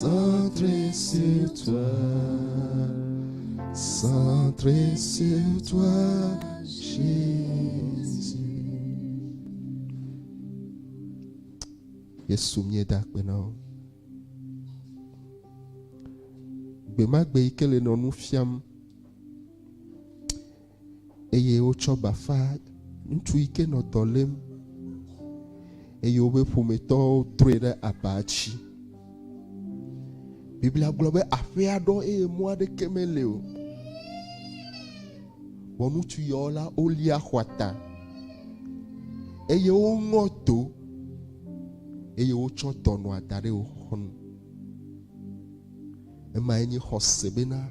Centré sur toi, centré sur toi, Jésus. Yesu míeda akpe na wò. Gbe ma gbe yi ke le nɔ nu fiam eye wotsɔ bafa ŋutsu yi ke nɔ dɔ lém eye woƒe ƒometɔwo drɔe ɖe aba dzi. Biblia gblɔ be aƒea ɖɔ eye mɔ aɖeke mele o. Vɔ ŋutsu yawo la wolia xɔa ta eye woŋɔ do eye wotsɔ dɔnɔa da ɖe wo xɔxɔnu. Emae nye xɔse bena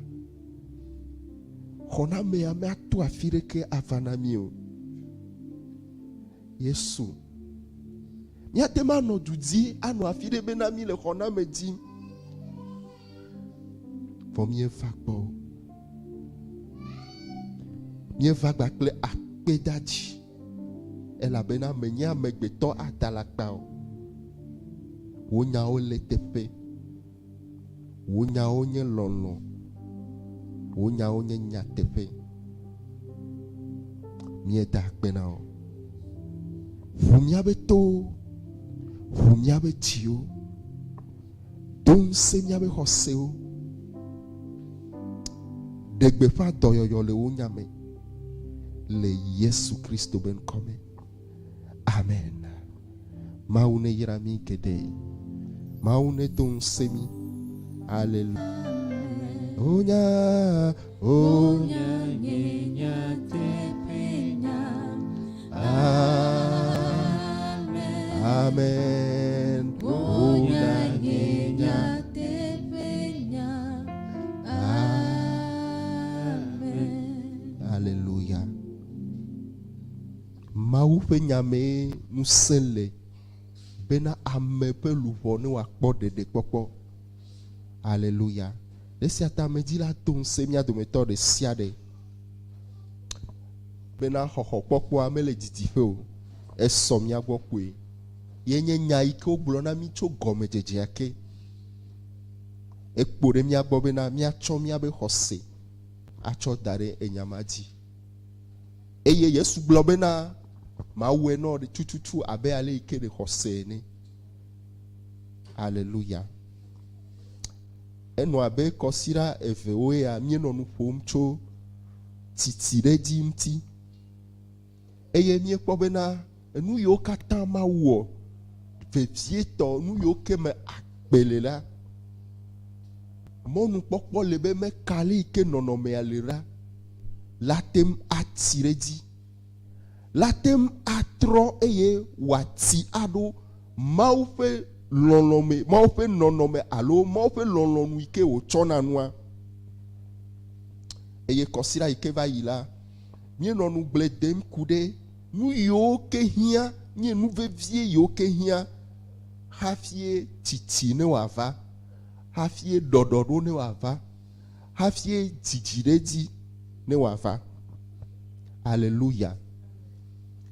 xɔnamea meato afi ɖeke ava na mí o. Yesu, míate ŋu anɔ du dzi anɔ afi ɖe bena mí le xɔname dim. Vɔ míeva gbɔ o. Míeva gba kple akpedadzi elabena menye amegbetɔ ada alakpa o. Wò nyawo le teƒe. Wò nyawo nye lɔlɔ̃. Wò nyawo nye nyateƒe. Míeda akpe na wò. Ʋu míaƒe towo, ʋu míaƒe dziwo, do ŋusẽ míaƒe xɔsewo. Ɖe gbeƒã dɔyɔyɔ le wò nya me le Yesu Kristo be ŋkɔ me. Amen. Mawu neyra mí geɖe. Mawu nedo ŋusẽ mí. Aleluya. Onya, onya nye nyateƒenya. Amen. Onya nye nyateƒenya. Amen. Aleluya. Mawu ƒe nya mee ŋusẽ le bena ame ƒe luʋɔ ne wòakpɔ ɖeɖekpɔkpɔ. Aleluya. Le esia ta medi la do ŋusẽ mía dometɔ ɖe sia ɖe bena xɔxɔkpɔkpɔa mele didiƒe o, esɔ mía gbɔ kpoe. Ye nye nya yi ke wogblɔ na mí tso gɔmedzedzea ke. Ekpo ɖe mía gbɔ bena míatsɔ míabe xɔse atsɔ da ɖe enya ma dzi. Eye Yesu gblɔ bena, Mawɔe nɔ tututu abe ale yi ke nèxɔ se ene. Aleluya. Enɔ abe kɔsiɖa evewo ya míenɔ nu ƒom tso tsitsi ɖe edzi ŋuti. Eye míekpɔ bena enu yiwo katã Mawu wɔ, vevietɔ nu yiwo ke me agbe le la, mɔnukpɔkpɔ le be meka ale yi ke nɔnɔmea le la, la te ŋu atsi ɖe edzi, la te ŋu atrɔ eye wòatsi aɖo Mawu ƒe lɔlɔ̃ me, Mawu ƒe nɔnɔme alo Mawu ƒe lɔlɔ̃nu yi ke wòtsɔna nua. Eye kɔsiɖa yi ke va yi la, míenɔ nugble dem ku ɖe nu yiwo ke hiã, nye nu vevie yiwo ke hiã hafie tsitsi ne wòava, hafie ɖɔɖɔɖo ne wòava. hafie dzidzi ɖe edzi ne wòava. Aleluya.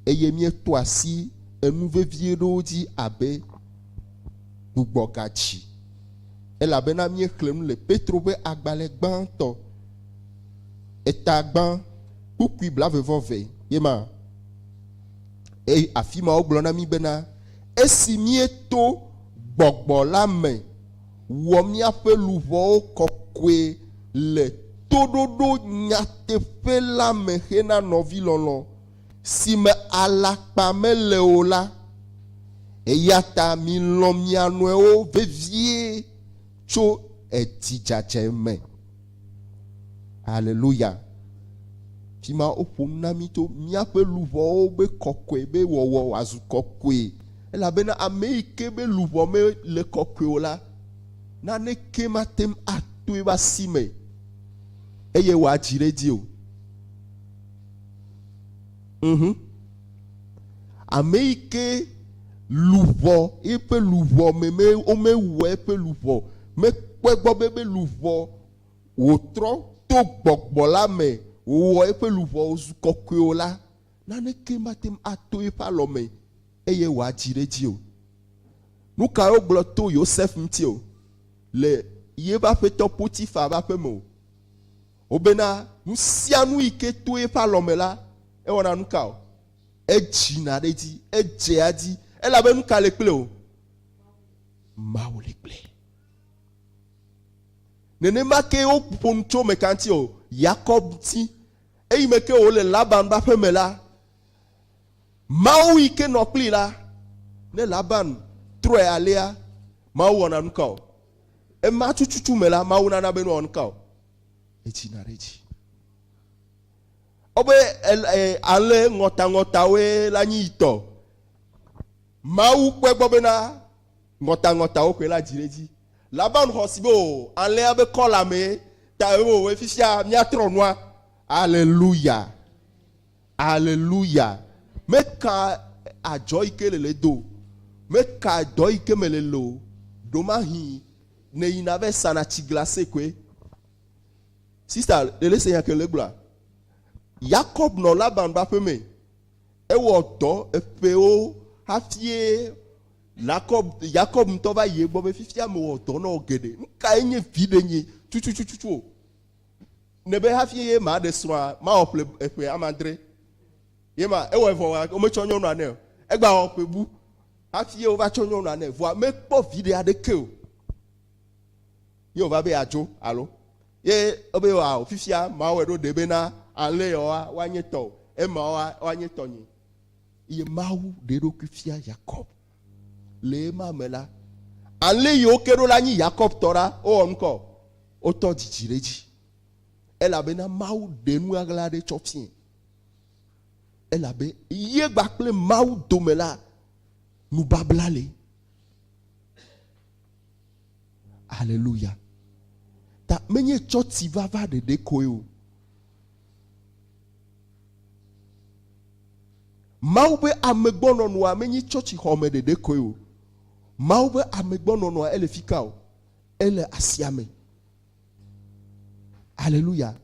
Eye míeto asi enu vevie ɖewo dzi abe gbugbɔgadzi. Elabena míexlẽ nu le Petro ƒe agbalẽ gbãtɔ, eta gbã, kpukpui blaeve-vɔ-eve ye ma. Eye afi ma wogblɔ na mí bena, esi míeto gbɔgbɔ la me wɔ míaƒe luʋɔwo kɔkɔe le toɖoɖo nyateƒe la me hena nɔvilɔlɔ̃ si me alakpa mele o la. Eya ta milɔ̃ mia nɔewo vevie tso edzi dzadzɛ me. Aleluya. Fi ma woƒo nu na mí tso míaƒe luʋɔwo be kɔkɔe be wɔwɔ wòazu kɔkɔe. Elabena ame yi ke be luʋɔ mele kɔkɔe o la, naneke mate ŋu ato eƒe asi me eye wòadzi ɖe edzi o. Mhm. Ame yi ke luʋɔ, eƒe luʋɔ me me womewɔ eƒe luʋɔ, mekpɔ egbɔ be eƒe luʋɔ wòtrɔ to gbɔgbɔ la me wòwɔ eƒe luʋɔ wòzu kɔkɔe o la, naneke mate ŋu ato eƒe alɔme eye wòadzi ɖe edzi o. Nu kae wogblɔ to Yosef ŋuti o? le yeƒe aƒetɔ Potifa ƒe aƒeme o. Wobena nu sia nu yi ke to eƒe alɔme la, ewɔna nu ka o? Edzina ɖe edzi, edzea edzi. Elabe nu ka le kple o? Mawu le kple. Nenema ke woƒo nu tso meka ŋuti o? Yakob ŋuti. Eyime ke wòle Laban ƒe aƒeme la, Mawu yi ke nɔ kplii la, ne Laban trɔe alea, Mawu wɔna nu ka o? Ema tututu me la, Mawu nana be nuwɔ nu ka o? Edzina ɖe edzi. Wobe alẽ ŋɔtaŋɔtawoe la nyi yitɔ. Mawu kpɔe gbɔ bena ŋɔtaŋɔtawo koe la dzi ɖe edzi. Laban xɔ si be o, alẽa be kɔla mee ta o, fifia míatrɔ nua. Aleluya. Aleluya. Meka adzɔ yi ke le le do. Meka dɔ yi ke me le le o. Ɖomahi ne yina vɛ sana tsi glase koe. Sista, le se nya ke le gblɔa? Yakob nɔ Laban ƒe aƒe me. Ewɔ dɔ eƒewo hafie Lakob, Yakob ŋutɔ va yi egbɔ be fifia mewɔ dɔ na wò geɖe. Nu kae nye viɖe nye tutututu o? Ne be hafi ye ma ɖe srɔ̃a, mawɔ ƒle eƒe amadre. Ye ma ewɔ evɔ wa wometsɔ nyɔnua nɛ o. Egba wɔ ƒe bu hafi ye wova tsɔ nyɔnua nɛ. Vɔa mekpɔ viɖe aɖeke o. Ye wòva be yeadzo alo ye ebe wa fifia mawɔe ɖo ɖe bena alẽ yawoa woanye tɔwò, emawoa woanye tɔnye. Ye Mawu ɖe eɖokui fia Yakob. Le ema me la, alẽ yiwo ke ɖo la nyi Yakob tɔ ɖa, wowɔ nu ka o? Wotɔ dzidzi ɖe edzi. Elabena Mawu ɖe nu ɣaɣla aɖe tsɔ fiae. Elabe ye gba kple Mawu dome la, nubabla le. Aleluya. Ta menye tsɔtsi vava ɖeɖe koe o. Mawu ƒe amegbɔnɔnɔa menye tsɔtsixɔme ɖeɖe koe o. Mawu ƒe amegbɔnɔnɔa ele fika o? Ele asia me. Aleluya.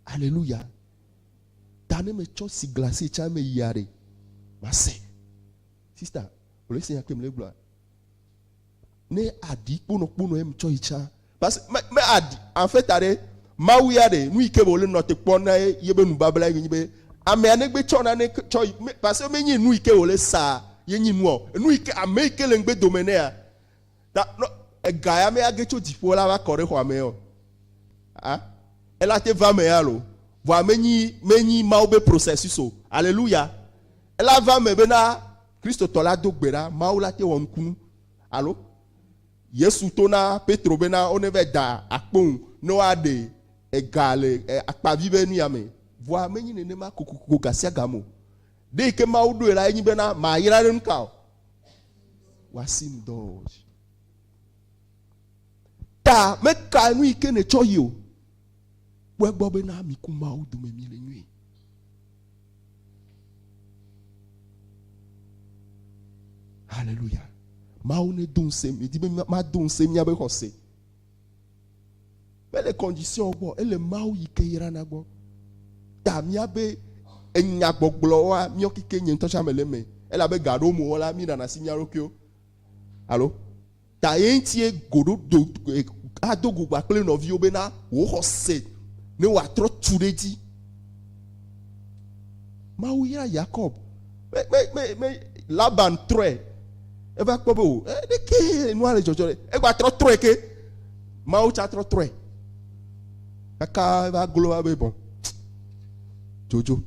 Aleluya. Ta ne metsɔ si glase tsã me yia ɖe, mase. Sista, wòle esi nya ke mele gblɔa? Ne aɖi kponɔkponɔ ye metsɔ yi tsã, parce me, me aɖi, en fait aɖe, Mawu ya ɖe, nu yi ke be wòle nɔ te kpɔ na ye, ye be nubabla ye nyi be, amea negbe tsɔ nane tsɔ yi, me, parce menye nu yi ke wòle sa ye nyi nua o. Nu yi ke, ame yi ke le ŋgbe dome nɛa, ta, no, ega ya me age tso dziƒo la va kɔ ɖe xɔa me o. A, ela te va me ya lo. Vɔa menyi, menyi Mawu be processus o. Alléluia. Ela va me bena Kristotɔ la do gbe ɖa, Mawu la te wɔ nukunu. Alo Yesu to na Petro bena wone vɛ da akpoŋ ne woaɖe ega le akpavi be nuya me. Vɔa menyi nenema kokoko gasiagame o. Ɖe yi ke Mawu ɖoe la enyi bena mayra ɖe nuka o? Woasi ŋdɔ dzi. Ta meka nu yi ke netsɔ yi o. Kpɔe gbɔ bena mi ku Mawu dome mi le nyuie. Hallelujah. Mawu ne do ŋusẽ mi di be mado ŋusẽ míabe xɔse. Mele condition gbɔ, ele Mawu yi ke yrana gbɔ. Ta míabe enyagbɔgblɔwoa míɔ keke nye ŋutɔ tsã mele eme. Elabe ga ɖo mo la mí ɖana asi mía ɖokuiwo. Alo ta ye ŋutie go ɖo do ado go gba kple nɔviwo bena wò xɔse ne wòatrɔ tu ɖe edzi. Mawu yra Yakob. Me, me, me, me, Laban trɔe. Eva kpɔ be o, ɖeke nua le dzɔdzɔ ɖe. Egba trɔ trɔe ke. Mawu tsa trɔ trɔe. Kaka eva glo va be bɔn. Dzodzo.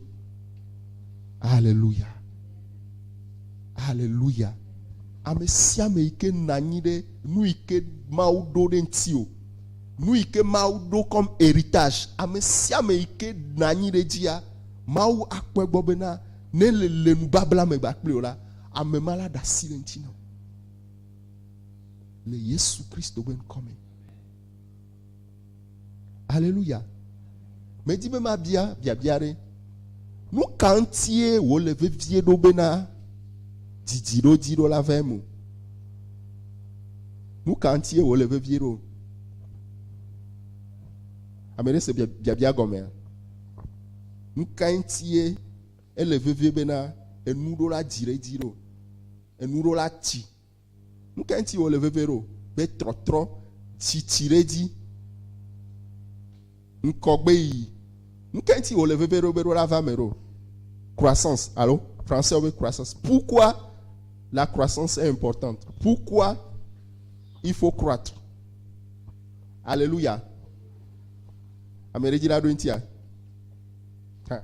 Alléluia. Alléluia. Ame sia ame yi ke nɔ anyi ɖe nu yi ke Mawu ɖo ɖe ŋuti o, nu yi ke Mawu ɖo comme héritage, ame sia ame yi ke nɔ anyi ɖe edzia, Mawu akpɔ egbɔ bena ne le le nubabla me gba kpli o la, ame ma la ɖe asi le ŋuti na wò. Le Yesu Kristo be ŋkɔ me. Aleluya. Medi be mabia biabia ɖe. Nu ka ŋutie wòle vevie ɖo bena didi ɖo dzi ɖo la va eme o? Nu ka ŋutie wòle vevie ɖo? Ame ɖe se biabia gɔmea? Nu ka ŋutie ele vevie bena enu ɖo la dzi ɖe dzi ɖo? Enu ɖo la tsi. Nu ka ŋuti wòle veve ɖo? Be trɔtrɔ, tsitsi ɖe edzi, ŋkɔgbe yiyi. Nu ka ŋuti wòle veve ɖo be ɖo la va eme ɖo? Croissance alo français be croissance. Pourquoi la croissance est importante? Pourquoi il faut croître? Alléluia. Ame ɖe dzi la ɖo ŋutia? Ha.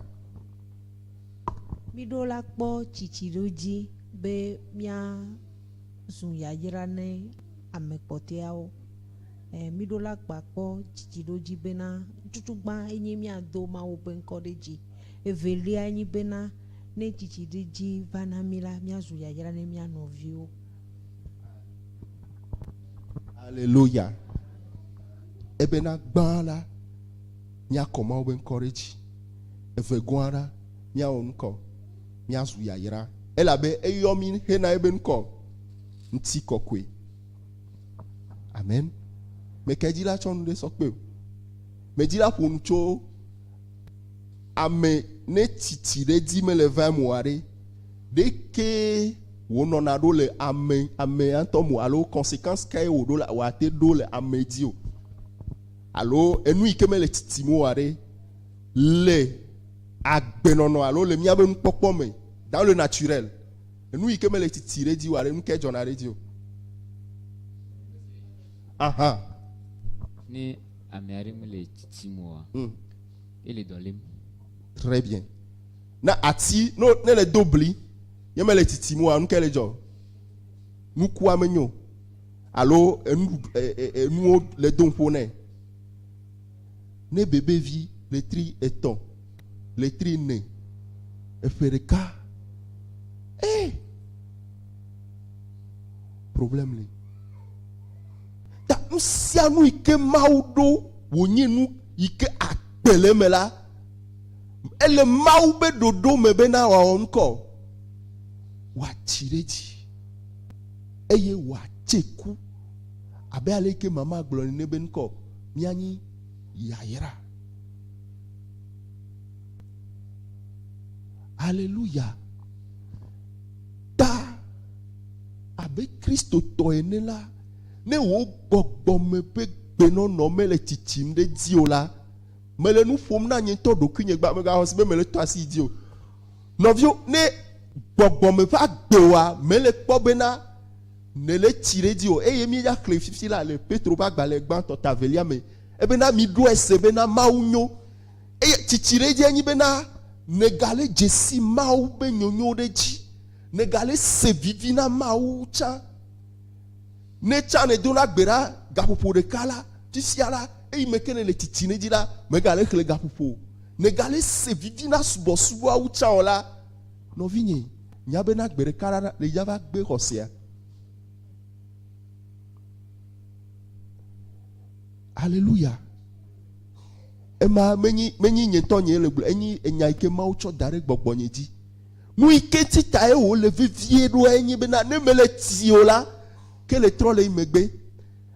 Míɖo la kpɔ tsitsi ɖo dzi be míazu yayra ne ame kpɔtɔeawo. E, míɖo la gba kpɔ tsitsi ɖo dzi bena tutugbã enye míado Mawu ƒe ŋkɔ ɖe dzi. Evelia enye bena ne tsitsi ɖe dzi va na mí la, míazu yayra ne mía nɔviwo. Alléluia. Ebena gbã la, míakɔ Mawu ƒe ŋkɔ ɖe dzi. Evegɔa la, míawɔ ŋkɔ, míazu yayra. Elabe eyɔ mí hena eƒe ŋkɔ ŋuti kɔkɔe. Amen. Meke dzi la tsɔ nu ɖe sɔ kpe o. Medzi la ƒo nu tso ame ne tsitsi ɖe dzi mele va eme oa ɖe, ɖeke wònɔna ɖo le ame amea ŋutɔ mo alo conséquence kae wòɖo la wòate ɖo le ame dzi o. Alo enu yi ke mele tsitsim oa ɖe, le agbenɔnɔ alo le míaƒe nukpɔkpɔ me, dans le naturel, enu yi ke mele tsitsi ɖe dzi oa ɖe, nu kae dzɔna ɖe dzi o? Aha. Ne ame aɖe mele tsitsim oa, ele dɔ lém. Très bien. Na ati, no, ne le do bli, ye mele tsitsim oa, nu kae le dzɔ? Nukua menyo alo enu, enuwo le do ŋƒo nɛ. Ne bebevi letri etɔ̃, letri ene, eƒe ɖeka, ee, problème li. Ta nu sia nu yi ke Mawu ɖo wònye nu yi ke agbe le eme la, ele Mawu be ɖoɖo me bena wòawɔ ŋkɔ, wòatsi ɖe edzi eye wòatse ku abe ale yi ke mama gblɔ nene be ŋkɔ míanyi yayra. Aleluya. Ta abe Kristotɔ ene la, ne wò gbɔgbɔme ƒe gbenɔnɔ mele tsitsim ɖe edzi o la, mele nu ƒom na nye ŋutɔ ɖokuinye gbã, mègaxɔ se be mele tɔ asi dzi o. Nɔviwo, ne gbɔgbɔme ƒe agbewoa mele kpɔ bena nèle tsi ɖe edzi o, eye míeya xlẽ fifi la le Petro ƒe agbalẽ gbãtɔ ta evelia me, ebena miɖoe se bena Mawu nyo, eye tsitsi ɖe edzi enyi bena nègale dzesi Mawu ƒe nyonyo ɖe edzi, nègale se vivi na Mawu tsã. Ne tsã nèdona gbe ɖa gaƒoƒo ɖeka la, fifia la, eyi me ke nèle tsitsi ɖe edzi la, mègale xlẽ gaƒoƒo o. Nègale se vivi na subɔsubɔa wu tsã o la, nɔvinye, nya bena gbe ɖeka la, nèya va gbe xɔsea. Aleluya. Ema menyi, menyi nye ŋutɔ nyee le gblɔ, enyi enya yi ke Mawu tsɔ da ɖe gbɔgbɔnye dzi. Nu yi ke ŋuti tae wòle vevie ɖoa enye bena ne mele tsi o la, ke le trɔ le yi megbe.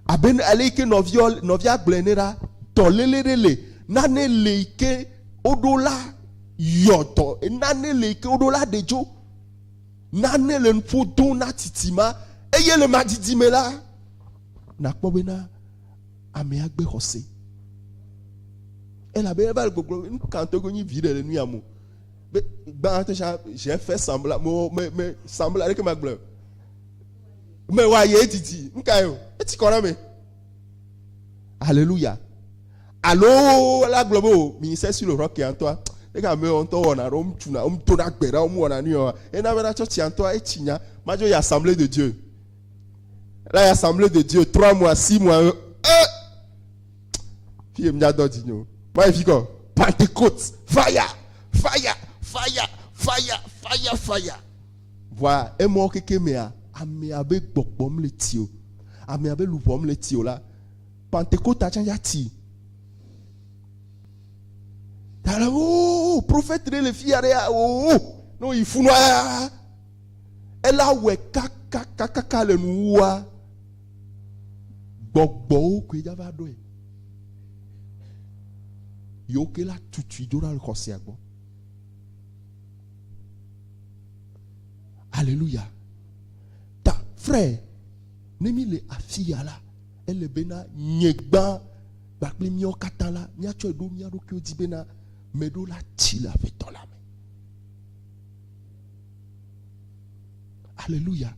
Abe ale yi ke nɔviɔ, nɔvia gblɔe ene la, dɔléle ɖe le, nane le yi ke woɖo la yɔ dɔ, nane le yi ke woɖo la ɖe dzo, nane le nuƒo dom na tsitsi ma, eye le madidi me la, nakpɔ bena amea gbe xɔse. Elabe eva le gbɔgblɔ be nu ka ŋutɔ ke nyi viɖe le nu ya me o. Be gbãtɔ tsã, j'ai fait semblant, me, me, me semblant, ɖeke magblɔe o. Me wa ye didi, nu kae o? Etsi kɔ na ame. Alléluia. Alo la gblɔ be o, ministère sur le roc ya ŋutɔa, ɖeke amewo ŋutɔ wɔna ɖe, womtuna, womdona gbe ɖa, womewɔna nu ya oa. Ena bena tsɔtsia ŋutɔa, etsi nya. Madzo yi assemblée de Dieu. La yi assemblée de Dieu, 3 mois, 6 mois, eh! Fie mía dɔ dzi nyo. Mayi fi kɔ. Pentecôte, fire, fire, fire, fire, fire, fire. Vɔa emɔ keke mea, amea be gbɔgbɔm le ti o. Amea be luʋɔm le ti o la, Pentecôte tsã ya ti. Ta la, oo, prophète ɖe le fia ɖe, oo, ne woyi funua, ela wɔe kakakakaka le nuwua, gbɔgbɔwo koe dza va ɖoe. Yewo ke la tutui do ɖa le xɔsea gbɔ. Alléluia. Ta frère, Ne mi le afi ya la, ele bena nye gbã kpakple míawo katã la, míatsɔe ɖo mía ɖokuiwo dzi bena meɖo la tsi le Aƒetɔ la me. Aleluya.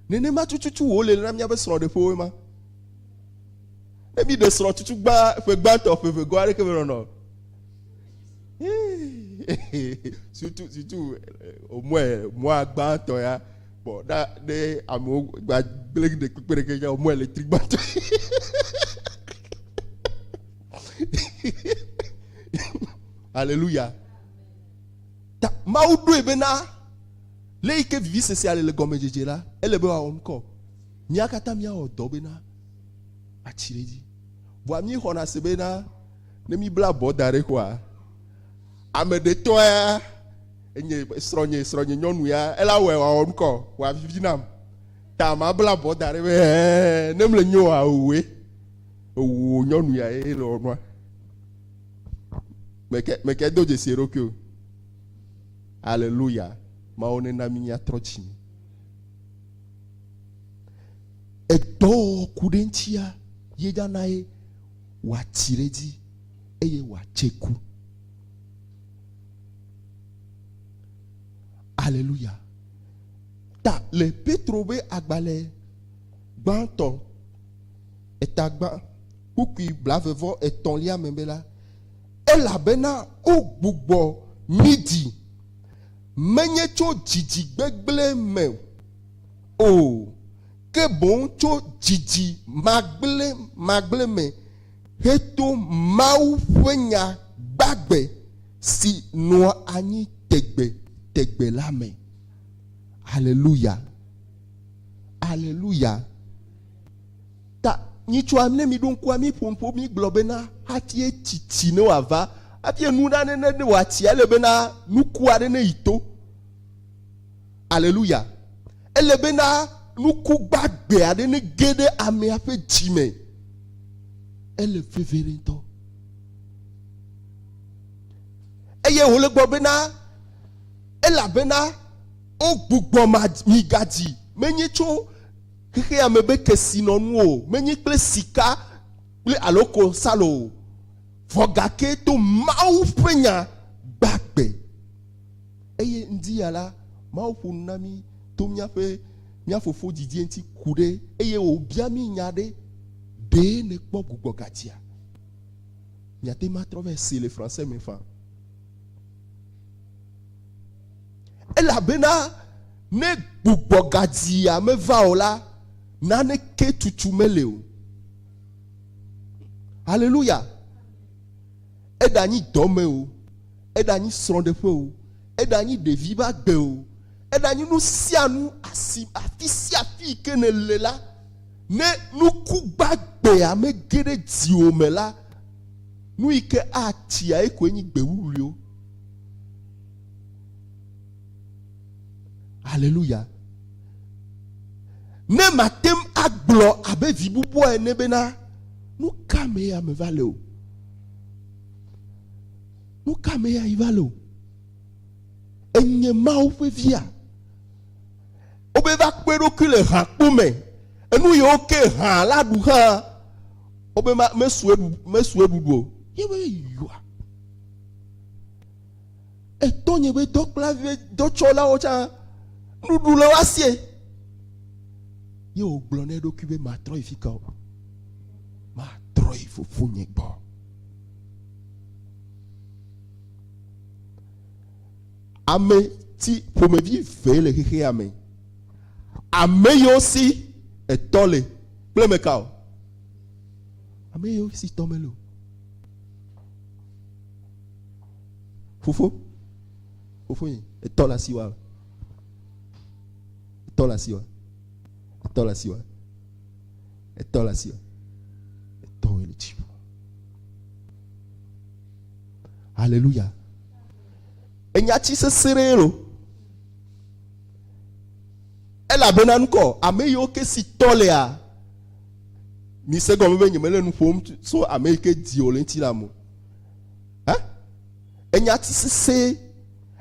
Nenema tututu wòle na míaƒe srɔ̃ɖeƒewoe ma. Ne mi ɖe srɔ̃ tutu gbã ƒe gbãtɔ ƒe eve gɔ̃ aɖeke menɔnɔ. Surtout, surtout au moins mois gbãtɔ ya. Bon, na ne amewo gba gblẽ ɖe kpekpe ɖeke ya au moins électrique gbãtɔ. Alléluia. Ta Mawu ɖoe bena le yi ke vivisesea le le gɔmedzedze la, ele be wòawɔ ŋkɔ. Mía katã míawɔ dɔ bena atsi ɖe edzi. Vɔa míexɔna se bena ne míbla abɔ da ɖe koa, ame ɖetɔa ya enye srɔ̃nye srɔ̃nye nyɔnu ya ela wɔe wòawɔ ŋkɔ wòavivi nam. Ta mabla abɔ da ɖe be ɛɛ ne mele nyo oa owòe. Owò nyɔnu ya ye le wɔ nua. Meke meke do dzesi eɖokui o. Aleluya. Mawu nena mí míatrɔ dzi me. Edɔwɔwɔ ku ɖe eŋutia ye dzana ye wòatsi ɖe edzi eye wòatse ku. Aleluya. Ta le Petro be agbalẽ gbãtɔ eta gbã kpukpui blave vɔ etɔ̃lia me be la, elabena wogbugbɔ mí dzi menye tso dzidzi gbegblẽ me o, ke boŋ tso dzidzi magblẽmagblẽ me heto Mawu ƒe nya gbagbe si nɔa anyi tegbetegbe la me. Aleluya! Aleluya! Ta nyitsɔa ne miɖo ŋkua míƒo nuƒo mígblɔ bena hafi tsitsi ne wòava, hafi enu nane ne wòatsi ele bena nuku aɖe ne yi to. Aleluya. Ele bena nuku gbagbe aɖe nege ɖe amea ƒe dzi me. Ele veve ɖe ŋutɔ. Eye wòle gblɔ bena, elabena wogbugbɔ mi gadzi, menye tso xexea me be kesinɔnu o, menye kple sika kple alo klosalo o, vɔ gake to Mawu ƒe nya gbagbe. Eye ŋdi ya la, Mawu ƒo nu na mí to míaƒe mía Fofo didie ŋuti ku ɖe, eye wòbia mí nya ɖe, Ɖe nèkpɔ gbugbɔgadzia? Miate ŋu atrɔ va see le français me faa. Elabena ne gbugbɔgadzia meva o la, naneke tutu mele o. Haleluya! Eɖanyi dɔ me o, eɖanyi srɔ̃ɖeƒe o, eɖanyi ɖevi ƒe agbe o, eɖanyi nu sia nu, asi, afi sia afi yi ke nèle la, ne nuku gbagbea mege ɖe dziwò me la, nu yi ke atsia ye koe nyi gbe wuwluiwo. Aleluya. Ne mate ŋu agblɔ abe vi bubua ene bena, nu ka mee ame va le o? Nu ka mee ayi va le o? Enye Mawu ƒe via. Wobe va kpe eɖokui le hãkpo me. Enu yiwo ke hã la ɖu hã, wobe ma mesu eɖu mesu eɖuɖu o. Ye be yɔa. Etɔnye be dɔkplavi dɔtsɔlawo tsã nuɖuɖu le wo asie. Ye wògblɔ na eɖokui be matrɔ yi fika o. Matrɔ yi fofonye gbɔ. Ame ti ƒomevi ve le xexea me. Ame yiwo si etɔ le kple meka o. Ame yiwo si tɔ mele o. Fofo, fofonye, etɔ le asiwòa? Etɔ le asiwòa? Etɔ le asiwòa? Etɔ le asiwòa? Etɔwoe le dziƒo. Haleluya. Enyati sesẽ ɖe lo. Elabena nukɔ ame yiwo ke si tɔ lea, mi se gɔme be nyemele nu ƒom so ame yi ke di o le ŋuti la mo. Hã? Enyati sesẽ.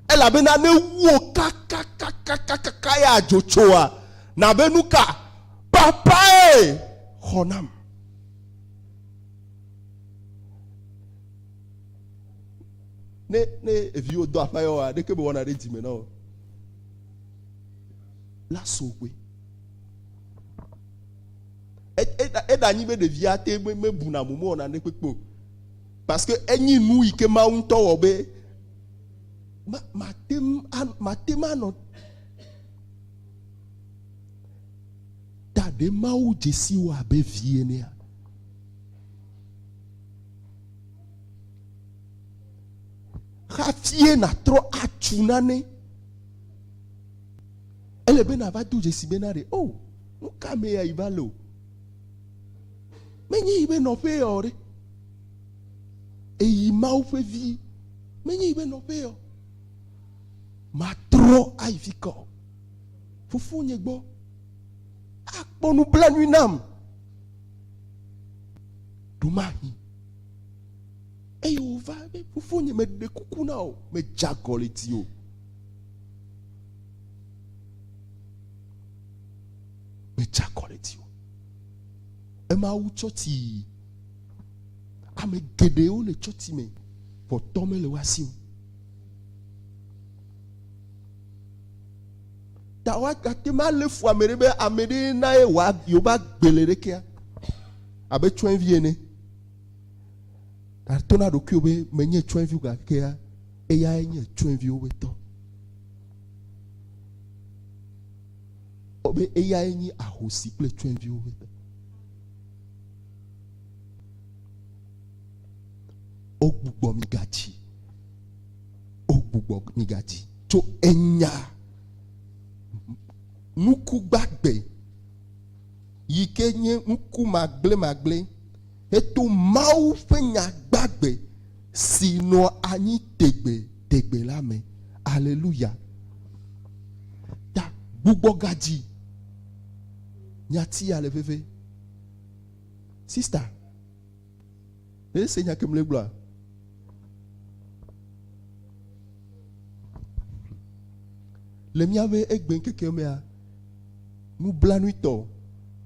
Elabena ne wu wò kakakakakaka ya dzo tsoa, nabe nuka? Pa! Papae, xɔ nam. Ne ne eviwo do aƒe yɔ ɖeke be wɔna ɖe dzime na o. La so gbe. Eɖanyi be ɖevia te mebuna mo mewɔna ɖe kpekpe o. Parce que enyi nu yi ke Mawu ŋutɔ wɔ be mate ŋu anɔ ta ɖe Mawu dzesi wò abe vi enea? Hafie nàtrɔ atu nane. Ele be nàva do dzesi bena ɖe, o, nu ka me ya yi va le o? Menye yi be nɔƒe ya o ɖe. Eyi Mawu ƒe vi, menye yi be nɔƒe ya o. Matrɔ ayi fi ka o? Fofonye gbɔ. Akpɔ nublanui nam. Ɖomahi. Eye wòva be, Fofonye, meɖe kuku na wò, medze agɔ le dziwò. Medze agɔ le dziwò. Ema wu tsɔtsi. Ame geɖewo le tsɔtsi me, vɔ tɔ mele wo asi o. Ta woagate ŋu alé fu ame ɖe be ame ɖe na ye wòa yewoƒe agbe le ɖekea abe tsɔɛvi ene. Nàto na ɖokuiwò be menye tsɔɛvi o gakea eyae nye tsɔɛviwo ƒe tɔ. Be eyae nye ahosi kple tsɔɛviwo ƒe tɔ. Wogbugbɔ mi gadzi. Wogbugbɔ mi gadzi tso enya nuku gbagbe yi ke nye nuku magblẽmagblẽ heto Mawu ƒe nya gbagbe si nɔa anyi tegbe tegbe la me. Aleluya. Ta gbugbɔgadzi nyati ya le veve. Sista, ne se nya ke mle gblɔa? Le míaƒe egbeŋkekewo mea, nublanuitɔ,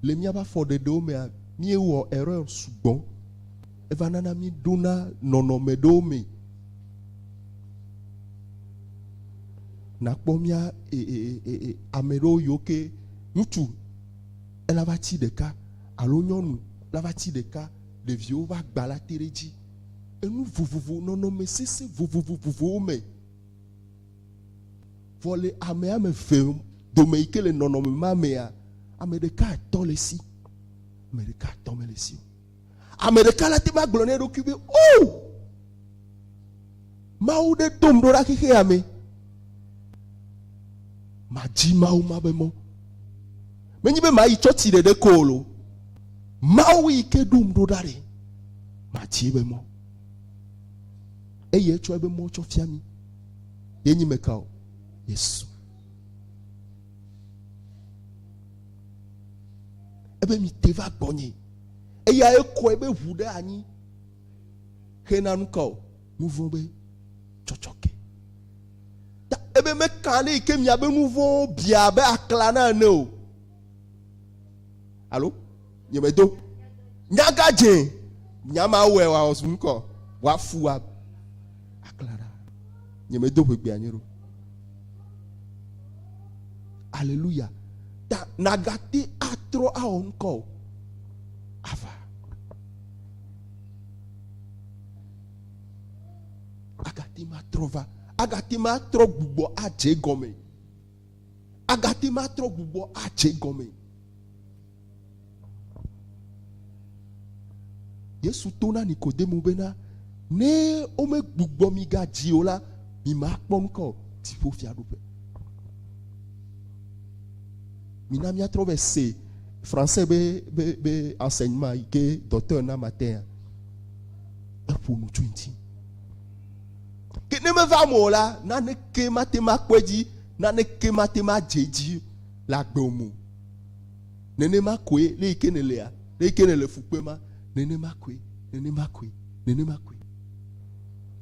le míaƒe afɔɖeɖewo mea, míewɔ erreur sugbɔ. Eva nana míɖona nɔnɔme ɖewo me. Nakpɔ mía e, e, e, e, ame ɖewo yiwo ke ŋutsu ela va tsi ɖeka alo nyɔnu la va tsi ɖeka, ɖeviwo va agba la te ɖe edzi. Enu vovovo, nɔnɔme sesẽ vovovovowo me. Vɔ le ame ame eve dome yi ke le nɔnɔme ma mea, ame ɖeka tɔ le esi, ame ɖeka tɔ mele esi o. Ame ɖeka la te va gblɔ na eɖokui be, O! Mawu ɖe dom ɖo ɖa xexea me. Madzi Mawu ma be mɔ. Menye be mayi tsɔtsi ɖeɖe ko o lo. Mawu yi ke ɖom ɖo ɖa ɖe, madzi ebe mɔ. Eye etsɔ ebe mɔ tsɔ fia mi. Ye nyi meka o? Yesu. Ebe mi te va gbɔnye. Eya ekɔ ebe ʋu ɖe anyi. Xena nu ka o? Nuvɔ̃ be tsɔtsɔke. Ta ebe meka ɖe yi ke miabe nuvɔ̃wo bia abe akla na ene o. Alo nyemedo nyaga dze nya ma wɔe wòawɔ zu ŋkɔ wòafu akla ɖa. Nyemedo ʋegbea nye ɖo. Aleluya. Ta nagate atrɔ awɔ ŋkɔ o. Ava. Agate ŋu atrɔ va. Agate ŋu atrɔ gbugbɔ adze egɔme. Agate ŋu atrɔ gbugbɔ adze egɔme. Yesu to na Nikodemo bena, ne womegbugbɔ mi gadzi o la, mi makpɔ nu ka o, dziƒofiaɖuƒe. Mina míatrɔ be se français be be be enseignement yi ke docteur na matin eƒo nu tso ŋuti. Ke ne meva eme o la, naneke mate ŋu akpɔ edzi, naneke mate ŋu adze edzi le agbe me o. Nenema koe le yi ke nèlea, le yi ke nèle fu kpema, nenema koe, nenema koe, nenema koe.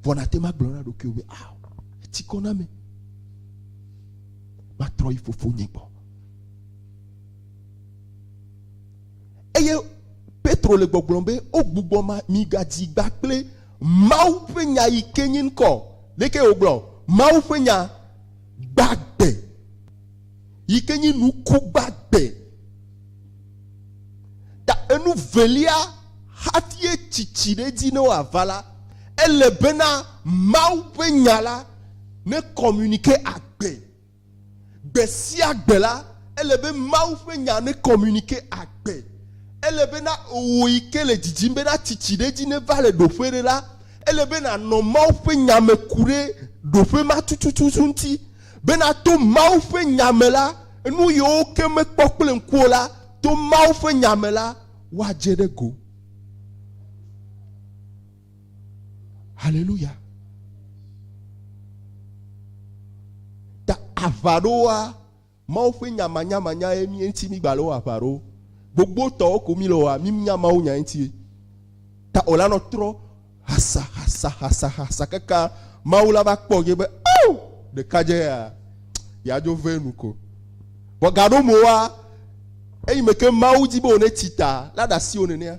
Vɔ nàte ŋu agblɔ na ɖokuiwò be, ao, etsi kɔ na ame. Matrɔ yi fofonye gbɔ. Petro le gbɔgblɔm be, Wogbugbɔ ma migadzi gba kple Mawu ƒe nya yi ke nyi ŋkɔ. Leke wògblɔ? Mawu ƒe nya gbagbe yi ke nyi nuku gbagbe. Ta enu velia hafi ye tsitsi ɖe edzi ne wòava la, ele bena Mawu ƒe nya la ne communiquer agbe. Gbe sia gbe la, ele be Mawu ƒe nya ne communiquer agbe. Ele bena wò yi ke le didim bena tsitsi ɖe edzi neva le ɖoƒe ɖe la, ele be nànɔ Mawu ƒe nya me ku ɖe ɖoƒe ma tututu ŋuti. Bena to Mawu ƒe nya me la, nu yiwo ke mekpɔ kple ŋku o la, to Mawu ƒe nya me la, woadze ɖe go. Haleluya. Ta aʋa ɖoa, Mawu ƒe nya manyamanya ye mí ŋuti mí gba le wɔ aʋa ɖo. Gbogbo tɔwo ko mí le wɔa, mí nya Mawu nya ŋuti. Ta o la nɔ trɔ hasa hasa hasa hasa kaka Mawu la va kpɔ ge be, ao, ɖekadze ya, ya dzo ve nu ko. Vɔ gaɖo moa, eyi me ke Mawu di be wòne tsi ta, la ɖe asi wo nenea.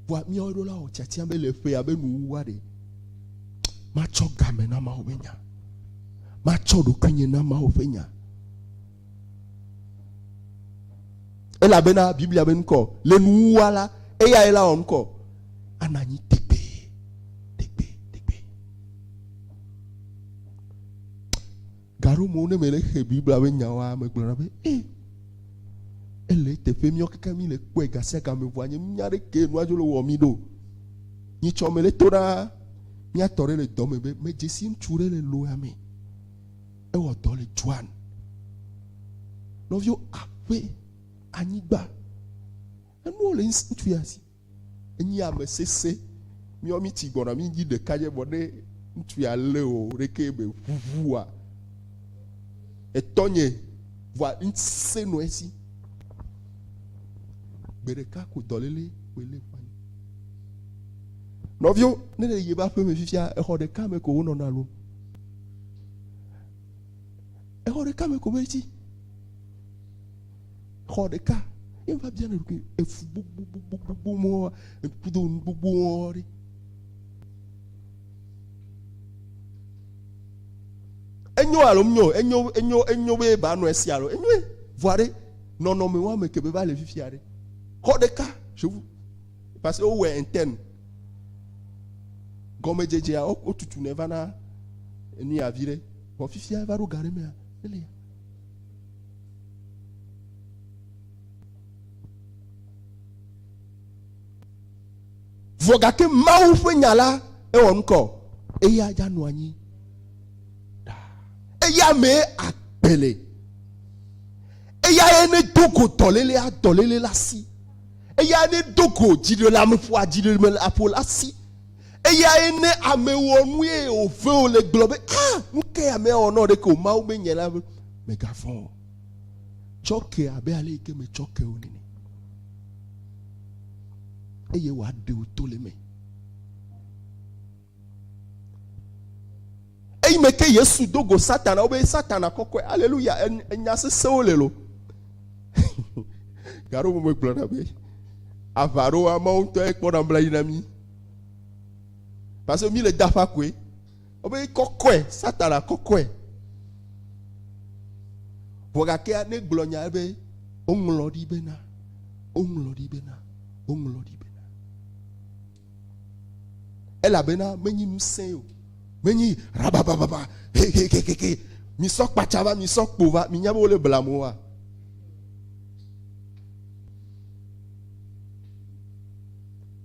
Vɔa míawo ɖo la wɔ tiatia be le ƒea be nuwuwua ɖe, matsɔ game na Mawu ƒe nya. Matsɔ ɖokuinye na Mawu ƒe nya. Elabena Biblia be ŋkɔ le nuwuwua la, eyae la wɔ ŋkɔ ana anyi tegbee, tegbee, tegbee. Gaɖomewo ne mele xe Biblia be nyawoa, megblɔna be, ee, ele eteƒe míawo keke mí le kpɔe gasiagame vɔa nye mía ɖeke nua dzo le wɔ mí ɖo. Nyitsɔ mele to ɖa mía tɔ ɖe le dɔ me be medze si ŋutsu ɖe le loa me. Ewɔ dɔ le Juan. Nɔviwo aƒe, anyigba, enuwo le ŋutsu ya si. Enyi ame sese. Míawo mí tsi gbɔna mí dzi ɖeka dze vɔ ne ŋutsu ya lé o ɖeke be ʋuʋua. Etɔnye vɔa ŋusẽ nɔ esi. Gbe ɖeka ko dɔléle koe lé ƒu anyi. Nɔviwo, ne le yeƒe aƒe me fifia, exɔ ɖeka me ko wonɔna lo. Exɔ ɖeka me ko be tsi. Xɔ ɖeka. Ye va bia ne ɖokui efu gbogbogbogbo mɔ kudo nu gbogbo ɖe. Enyo alo menyo enyo enyo enyo be ba nɔ esi alo enyoe vɔa ɖe nɔnɔme wa me ke be va le fifia ɖe. Xɔ ɖeka je vous parce que wowɔe interne. Gɔmedzedzea wotutu ne va na enu ya vi ɖe. Vɔ fifia eva ɖo ga ɖe mea ele ya. Vɔ gake Mawu ƒe nya la ewɔ ŋkɔ eya dza nɔ anyi ɖaa. Eya mee agbe le. Eya ye ne do go dɔlélea, dɔléle la si. Eya ne do go dziɖeleameƒoa, dziɖeleameƒo la si. Eya ye ne ame wɔ nu ye wòve wò le gblɔ be, ah, nu ke amea wɔ nɔ ɖeke o, Mawu menye la, mègavɔ̃ o. Tsɔ ke abe ale yi ke metsɔ ke wò nene. Eye wòaɖe wò to le eme. Eyi me ke Yesu do go Satana, wobe Satana kɔkɔe, aleluya, enya sesẽwo le lo. Gaɖo me gblɔna be, aʋa ɖo amewo ŋutɔ kpɔna blanui na mí. Parce que mí le daƒa koe. Wobe kɔkɔe, Satana kɔkɔe. Vɔ gakea ne gblɔ nya be woŋlɔ ɖi bena, woŋlɔ ɖi bena, woŋlɔ ɖi bena. Elabena menyi ŋusẽ o. Menyi rabababa heheheheke. Misɔ kpatsa va, misɔ kpo va, minya be wole blam oa?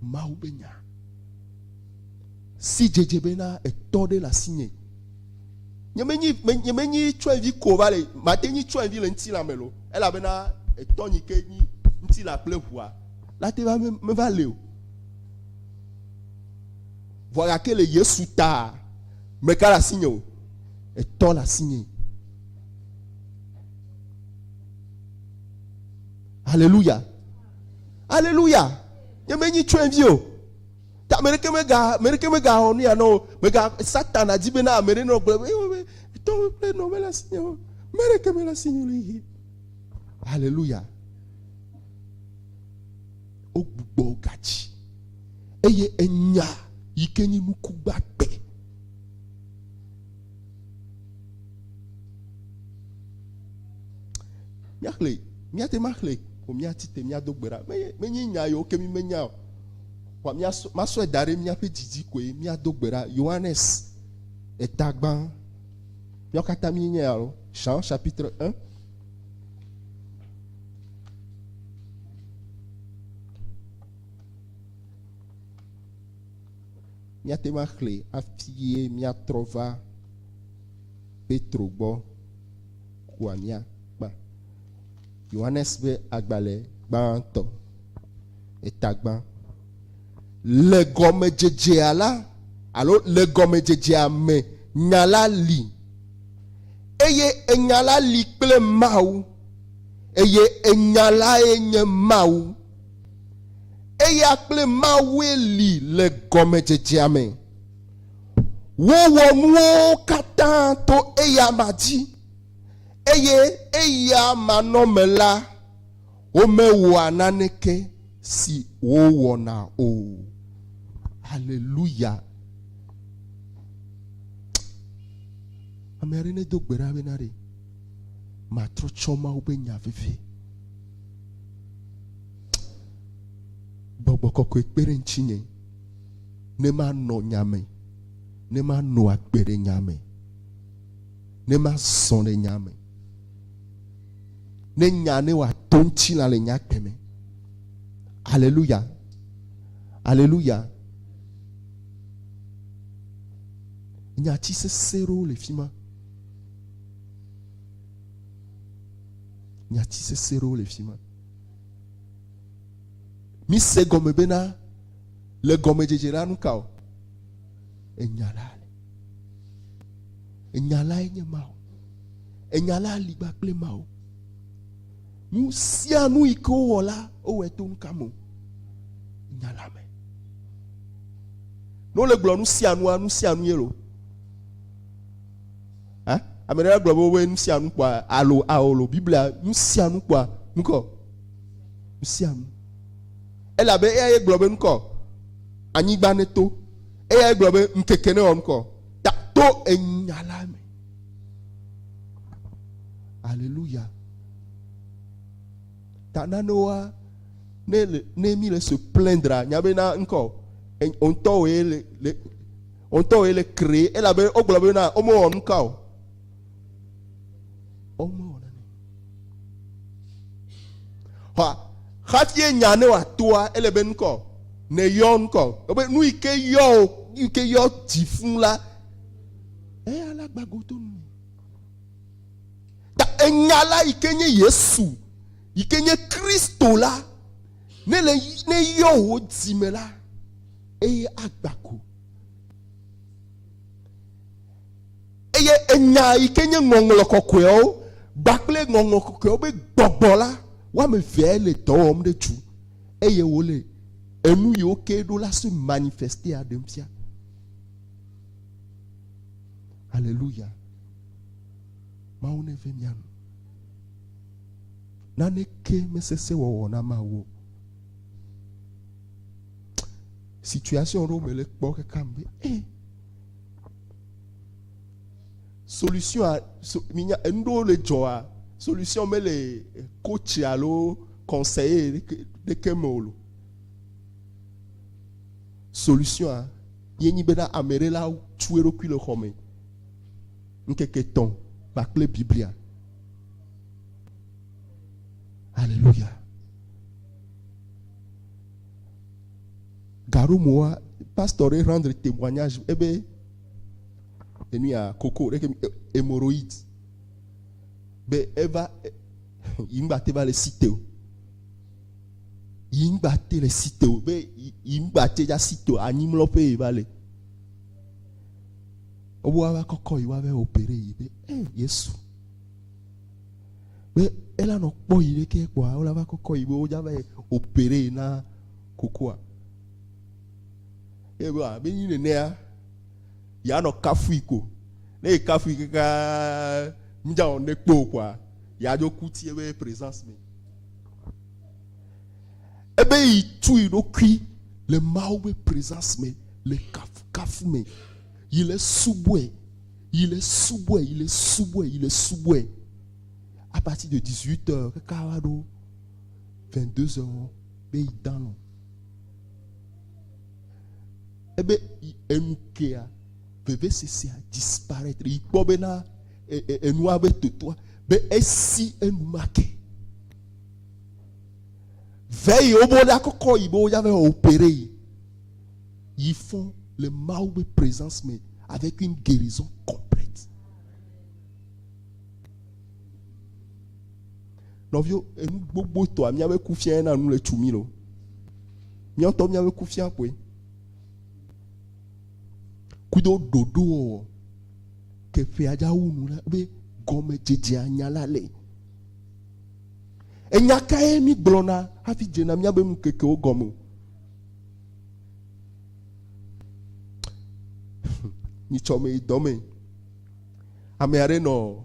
Mawu be nya. Si dzedze bena etɔ ɖe le asinye. Nye menyi, nye menyi tsɔevi ko va le, mate nyi tsɔevi le ŋutilã me lo. Elabena etɔ nyi ke nyi ŋutilã kple ʋua. La te va meva le o. Vɔ gake le Yesu ta, meka le asinye o. Etɔ le asinye. Alléluia. Alléluia. Nye menyi tsɔevi o. Ta ame ɖeke mega ame ɖeke megawɔ nu ya na o. Mega Satana di bena ame ɖe nɔ gblɔ be be tɔ kple nɔ mele asinye o. Ame ɖeke mele asinye o le xexea. Alléluia. Wogbugbɔ wo gadzi. Eye enya yi ke nyi nuku gbagbe. Míaxlẽ, míate ŋu axlẽ ko míatsi te míado gbe ɖa. Menye, menye nya yiwo ke mí menya o. Vɔa míasɔ, masɔe da ɖe míaƒe didi koe míado gbe ɖa. Yohanes eta gbã. Míawo katã míenyae alo? Jean chapitre 1. Míate ŋu axlẽ hafi ye míatrɔ va Petro gbɔ kua míakpa. Yohanes ƒe agbalẽ gbãtɔ, eta gbã. Le gɔmedzedzea la, alo le gɔmedzedzea me nya la li, eye enya la li kple Mawu, eye enya lae nye Mawu. Eya kple Mawue li le gɔmedzedzea me. Wowɔ nuwo katã to eyama dzi, eye eya manɔme la, womewɔa naneke si wowɔna o. Haleluya! Ame aɖe nedo gbe ɖa bena ɖe matrɔ tsɔ Mawu ƒe nya vevie. Gbɔgbɔ kɔkɔe kpe ɖe ŋutinye ne manɔ nya me, ne manɔ agbe ɖe nya me, ne mazɔ ɖe nya me, ne nya ne wòato ŋutilã le nye agbe me. Aleluya. Aleluya. Nyati sesẽ ɖewo le fi ma. Nyati sesẽ ɖewo le fi ma. Mise gɔme bena le gɔmedzedze la nu ka o? Enya la le. Enya lae nye Mawu. Enya la li kpakple Mawu. Nu sia nu yi ke wowɔ la, wowɔe to nu ka me o? Enya la me. Ne wole gblɔ nu sia nua, nu sia nu ye lo. Ha? Ame ɖe gblɔ be wobe nu sia nu kpɔa alo ao lo Biblia nu sia nu kpɔa nukɔ nu sia nu. Elabe eya ye gblɔ be nukɔ anyigba ne to. Eya ye gblɔ be ŋkeke ne wɔ nukɔ ta to enya la me. Alléluia. Ta nanewoa ne le ne mi le se plaindre nya be na ŋkɔ ŋutɔ le le Wo ŋutɔwoe le kree elabe wogblɔ bena womewɔ nuka o. Womewɔ nane. Xɔa, hafi enya ne wòatoa, ele be nukɔ, ne yɔ nukɔ. Wobe nu yi ke yɔ o, nu yi ke yɔ dzi fũ la, eya la gba go to nu. Ta enya la yi ke nye Yesu, yi ke nye Kristo la, ne le ne yɔ wò dzime la, eye agba go. Eye enya yi ke nye ŋɔŋlɔ kɔkɔeawo kpakple ŋɔŋlɔ kɔkɔeawo be gbɔgbɔ la, wo ame evea le dɔ wɔm ɖe tu eye wole enu yiwo ke ɖo la se manifestea ɖem fia. Aleluya. Mawu neve mía nu. Naneke mesese wɔwɔ na Mawu o. Situation ɖewo me le kpɔ kaka me be eh solution a so, minya enu ɖewo le dzɔa solution mele coach alo conseiller ɖeke me o lo. Solution a ye nyi bena ame ɖe la tu eɖokui le xɔ me ŋkeke tɔ̃ kpakple Biblia. Alléluia. Gaɖomoa, pastor ɖe rendre témoignage ebe enu ya koko ɖeke hémorroïde be eva yi ŋgba te va le cité o. Yi ŋgba te le cité o be yi ŋgba te dza cité o anyimlɔƒe yi va le. Wobe woava kɔkɔ yi woava opéré yi be eh Yesu. Be ela nɔ kpɔ yi ɖeke kpɔa wola va kɔkɔ yi be wodza va opéré na kokoa. Eye be be nyi nenea ya nɔ kafui ko. Ne yi kafui kaka ŋdza wɔ ne kpo kpoa ya dzo ku ti ebe présence me. Ebe yi tu yi ɖokui le Mawu be présence me le kafukafu me yi le subɔe yi le subɔe yi le subɔe yi le subɔe à partir de 18 heures kaka va ɖo 22 heures be yi dan lɔ ebe enu kea vevesesea disparaître yi kpɔ bena enua be totoa be esi enumake. Ve yi wobe woɖa kɔkɔ yi be wodza va opérer yi. Yi fɔn le Mawu be présence me avec une guérison complète. Nɔviwo, enu gbogbo tɔa míabe kufia ye na nu le tsu mí lo. Míawo míabe kufia koe. Kudo ɖoɖo wɔwɔ ke ƒea dza wu nu la be gɔmedzedzea nya la le. Enya kae mígblɔna hafi dzena míabe nukekewo gɔme o? Nyitsɔ me yi dɔ me. Ame aɖe nɔ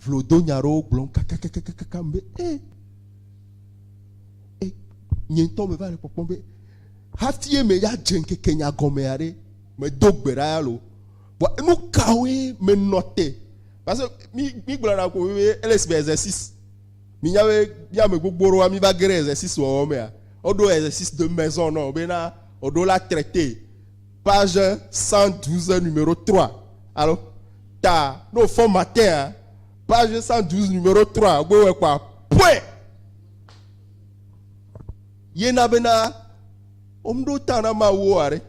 vlodonya aɖewo gblɔm kakakakaka be e e nye ŋutɔ meva le kpɔkpɔm be hafi ye me ya dze ŋkeke nya gɔme aɖe medo gbe ɖa ya lo. Vɔ nu kawoe menɔ te Parce que mi mi gblɔna ko be ele si be exercice. Mi nya be mi ame gbogbo ɖewoa mi va ge ɖe exercice wɔwɔ mea. Woɖo exercice de maison nɔ bena woɖo la traiter page 112 numéro 3. Alo ta ne wòfɔ matin page 112 numéro 3 gbe wɔ kpa point. Yena bena womɖo ta na Mawu oa ɖe.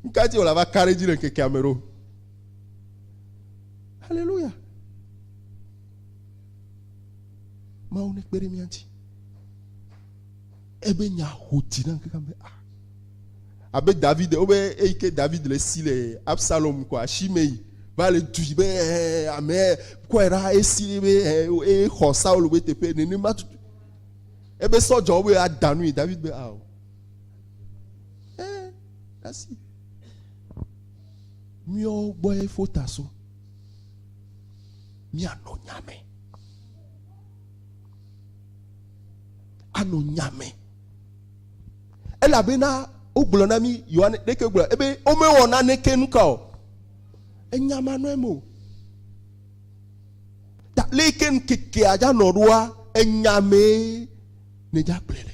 Nuka dzi wòle ava ka ɖe edzi le ŋkekea me ɖo? Hallelujah. Mawu nekpe ɖe mía ŋuti. Ebe nya ho dzi na ŋkeke me. Ah. Abe David, wobe eyi ke David le si le Absalom kɔ asi me yi va le du yi be eh, ame kɔe ɖa esi be eh, eye xɔ Saul be teƒe nenema tutu. Ebe sɔdzɔwo be ada nu yi David be ao. Eh, asi. Míawo gbɔe fota so. Míanɔ nya me. Anɔ nya me. Elabena wogblɔ na mí Yohane ɖeke gblɔ ebe womewɔ naneke nu ka o. Enya ma nɔ eme o. Ta leke ŋkekea dza nɔ ɖoa enya mee nedza gblɔe le.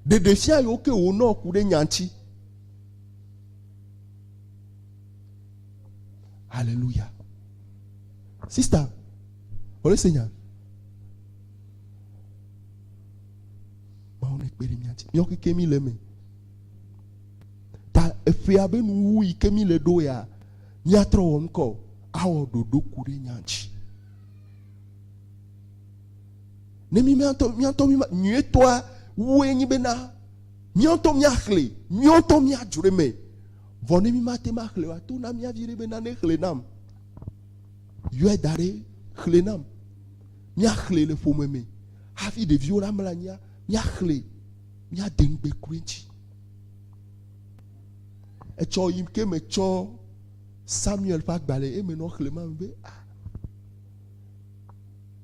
Ɖeɖefia yiwo ke wònɔ ku ɖe nya ŋuti. Hallelujah. Sister, wòle se nya. Mawu nekpe ɖe mía ŋuti. Míawo keke mí le eme. Ta eƒea be nuwuwu yi ke mí le ɖo ya, míatrɔ wɔ ŋkɔ awɔ ɖoɖo ku ɖe nya ŋuti. Ne mi míatɔ míatɔ mi nyuietɔa wue nyi bena míatɔ míaxlẽ míatɔ míadzro eme. Vɔ ne mi mate maxlẽ wa to na mía vi ɖe bena ne xlẽ nam. Yɔe da ɖe xlẽ nam. Míaxlẽ le ƒome me. Hafi ɖeviwo la mla anyia míaxlẽ míade ŋugbe ku eŋuti. Etsɔ yi ke metsɔ Samuel ƒe agbalẽ eme nɔ xlẽ ma be ah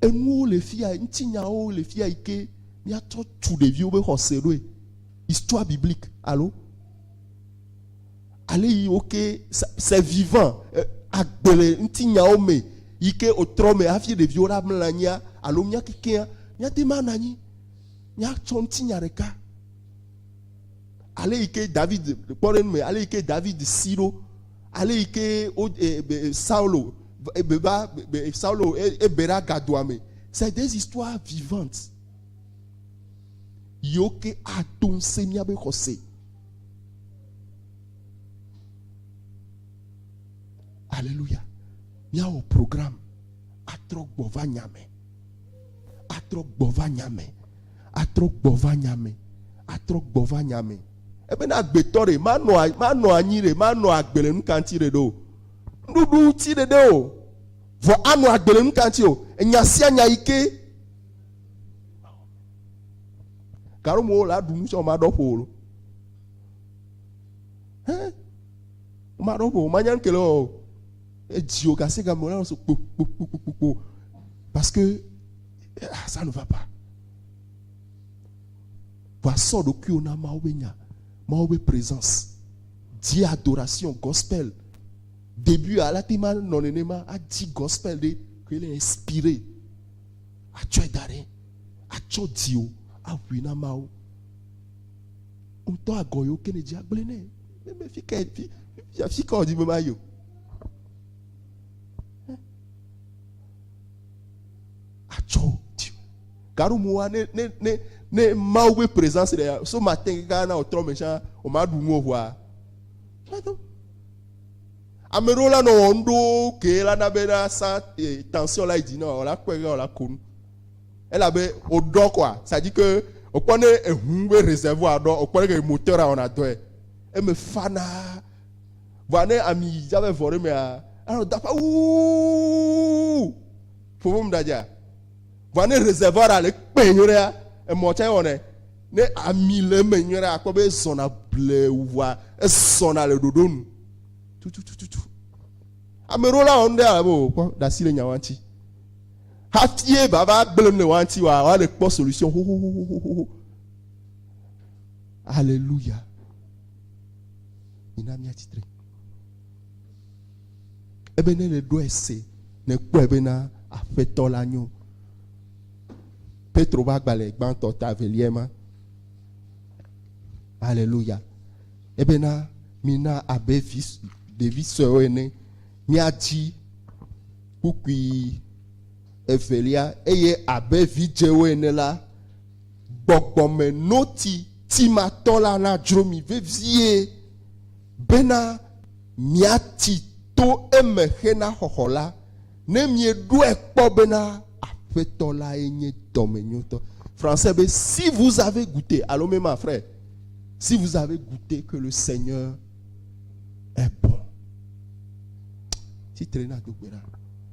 Enuwo le fia, ŋutinyawo le fia yi ke míatsɔ tu ɖeviwo be xɔse ɖoe. Histoire biblique, alo? Ale yi wo ke, c'est vivant, agbe le ŋutinyawo me yi ke wòtrɔ me hafi ɖeviwo la mlɔ anyia, alo mía kekea, míate ŋu anɔ anyi, míatsɔ ŋutinya ɖeka. Ale yi ke David, kpɔɖeŋu me, ale yi ke David si ɖo, ale yi ke wo, e, Saulo, be va, be Saulo ebe ɖe agadoa me. C'est des histoires vivantes. Yiwo ke ato ŋusẽ míabe xɔse. Alléluia. Míawɔ programme atrɔ gbɔ va nya me. Atrɔ gbɔ va nya me. Atrɔ gbɔ va nya me. Atrɔ gbɔ va nya me. Ebena agbetɔ ɖe manɔ manɔ anyi ɖe manɔ agbe le nuka ŋuti ɖe ɖo. Nuɖuɖu ŋuti ɖeɖe o, vɔ anɔ agbe le nuka ŋuti o? Enya sia nya yi ke gaɖomewo le aɖu nu tsɛ womaɖɔ ƒo o. Hɛ, womaɖɔ ƒo o, manya nu ke le o. Edzi o gase game wole so kpo kpo kpo kpo kpo. Parce que ah, ça ne va pas. Vɔa sɔ ɖokuiwò na Mawu be nya, Mawu be présence. Di adoration gospel. Début a la te ma nɔ nenema adi gospel ɖe ke le inspiré. Atsɔe da ɖe. Atsɔ diwò aʋui na Mawu. Ŋutɔ agɔ yiwo ke ne dzi agblẽ nɛ. Me fi ka fi fi ka wòdi be mayi o. Atsɔ diwò. Gaɖo ne ne ne ne Mawu be présence le so matin kaka na wòtrɔ me tsã wòma ɖu nu o ʋua. Ame ɖewo la nɔ wɔm ɖo ke la na be na sa tension la yi dzi na wòla kpɔe ke wòla ko nu. Elabe wòɖɔ kɔa, ça dit que wòkpɔ ne eʋu be réservoir ɖɔ, wòkpɔ ne ke moteur a wɔna dɔe. Eme fana. Vɔa ne ami dza be vɔ ɖe mea, anɔ da ƒe wuuu. Ƒoƒom ɖadza. Vɔa ne réservoir a le kpẽ nyuie ɖea, emɔ tsɛ wɔnɛ. Ne ami le eme nyuie ɖea, akpɔ be ezɔna blewu vɔa ezɔna le ɖoɖo nu. Tututututu. Ame ɖewo la wɔ nu ɖe ale be o kpɔ ɖe asi le nya wa ŋuti. Hafie ba va gblẽ nu le wa ŋuti wa, wa le kpɔ solution xoxoxoxoxo. Alléluia. Mina mía tsitre. Ebe ne le ɖoe se, ne kpɔe bena aƒetɔ la nyo. Petro ƒe agbalẽ gbãtɔ ta evelia ma. Alléluia. Ebena mina abe vi ɖevi suewo ene míadzi kpukpui evelia eye abe vidzewo ene la, gbɔgbɔme noti timatɔ la nadzro mi vevie bena miati to eme hena xɔxɔ la, ne mieɖoe kpɔ bena Aƒetɔ lae nye dɔmenyotɔ. Français be si vous avez goûté, alo mema frère, si vous avez goûté que le Seigneur est bon. Tsitre na do gbe ɖa.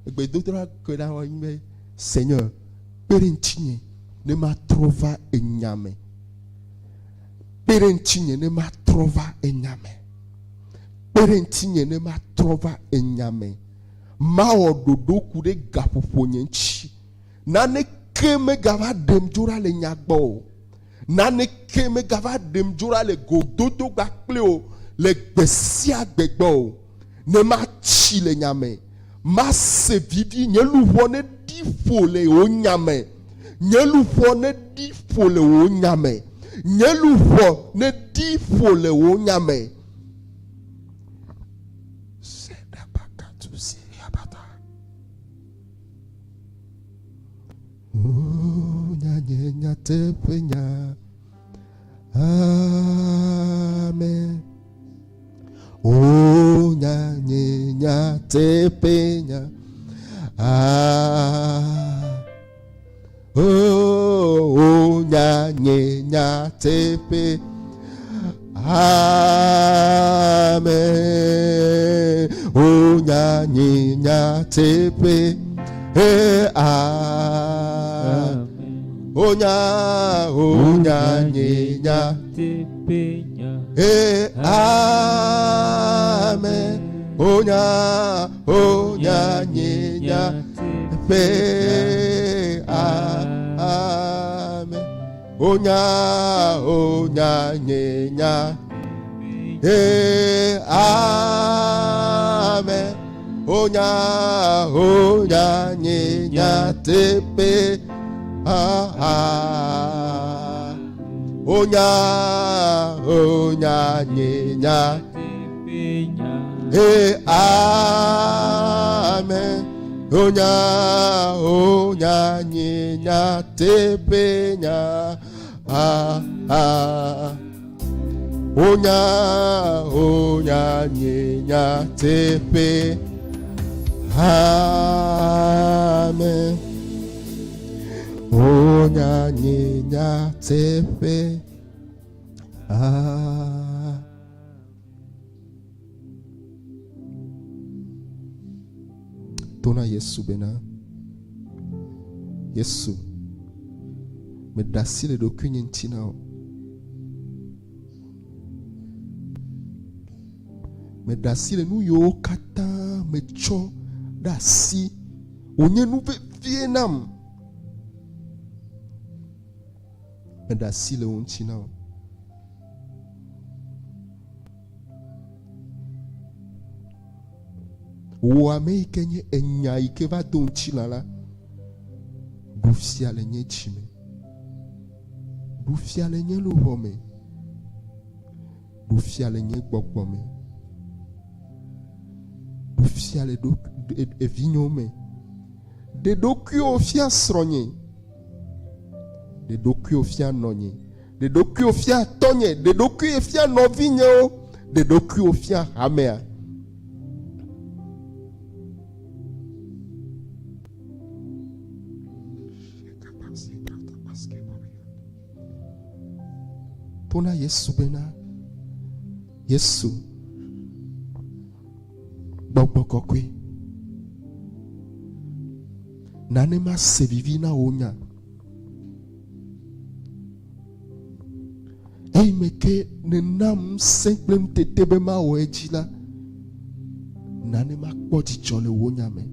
Egbedodoɖa ke ɖa wa nyi be Seigneur, kpe ɖe ŋutinye ne matrɔ va enya me. Kpe ɖe ŋutinye ne matrɔ va enya me. Kpe ɖe ŋutinye ne matrɔ va enya me. Mawɔ ɖoɖo ku ɖe gaƒoƒo nye ŋuti. Naneke megava ɖem dzo ɖa le nya gbɔ o. Naneke megava ɖem dzo ɖa le gododo kpakple o le gbe sia gbe gbɔ o. Ne matsi le nya me, mase vivi, nye luʋɔ neɖi ƒo le wò nya me. Nye luʋɔ neɖi ƒo le wò nya me. Nye luʋɔ neɖi ƒo le wò nya me. O nya nye nyateƒe nya. Amen. O nya nye nyateƒe nya. Ah. O, o nya nye nyateƒe. Amen. O nya nye nyateƒe. Hey, ah. O nya, o nya nye nyateƒe. Hey, amen. O nya, o nya nye nyateƒe. Amen. O nya, o nya nye nya. Hey, amen. O nya, o nya nye nyateƒe. Ah, ah. O nya, o nya nye nya. Hey, amen. O nya, o nya nye nyateƒe nya. Ah, ah. O nya, o nya nye nyateƒe. Amen. O nya nye nyateƒe. Ah. To na Yesu bena, Yesu, meɖe asi le ɖokuinye ŋuti na wò. Meɖe asi le nu yiwo katã metsɔ ɖe asi wònye nu vevi. vevie nam. Meɖe asi le wo ŋuti na wò. Wò ame yi ke nye enya yi ke va do ŋutilã la, ɖu fia le nye dzi me. Ɖu fia le nye luʋɔ me. Ɖu fia le nye gbɔgbɔ me. Ɖu fia le evinyewo me. Ɖe ɖokuiwò fia srɔ̃nye. Ɖe ɖokuiwò fia nɔnye. Ɖe ɖokuiwò fia tɔnye. Ɖe ɖokuiwò fia nɔvinyewo. Ɖe ɖokuiwò fia hamea. To na Yesu bena, Yesu, Gbɔgbɔ Kɔkɔe, na ne mase vivi na wò nya. Eyi me ke nènam ŋusẽ kple ŋutete be mawɔ edzi la, na ne makpɔ dzidzɔ le wò nya me.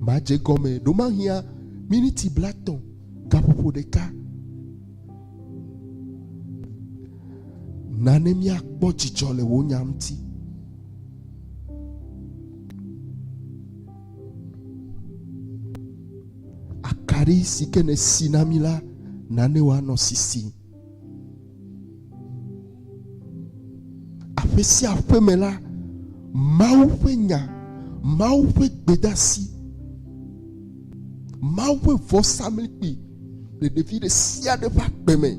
Madze gɔme ɖomahia miniti blatɔ̃, gaƒoƒo ɖeka. Na ne míakpɔ dzidzɔ le wò nya ŋuti. Akaɖi si ke nèsi na mí la, na ne wòanɔ sisi. Aƒe sia aƒe me la, Mawu ƒe nya, Mawu ƒe gbedasi, Mawu ƒe vɔsamlikpui le ɖevi ɖe sia ɖe ƒe agbe me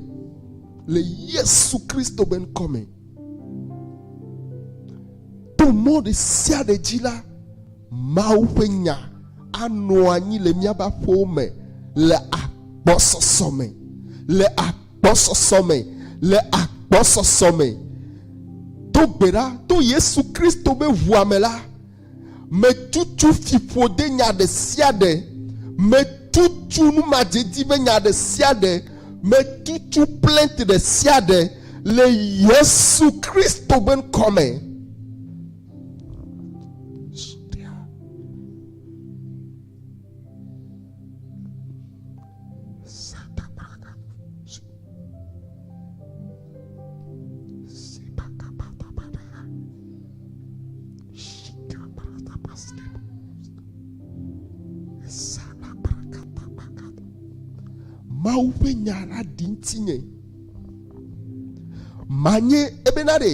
le Yesu Kristo be ŋkɔ me. To mɔ ɖe sia ɖe dzi la, Mawu ƒe nya anɔ anyi le míaƒe aƒewo me le agbɔsɔsɔ me, le agbɔsɔsɔ me, le agbɔsɔsɔ me. Do gbe ɖa to Yesu Kristo be ʋua me la, metutu fiƒode nya ɖe sia ɖe, metutu numadzedzi be nya ɖe sia ɖe, metutu plainte ɖe sia ɖe le Yesu Kristo be ŋkɔ me. Mawu ƒe nya la ɖi ŋutinye. Manye ebena ɖe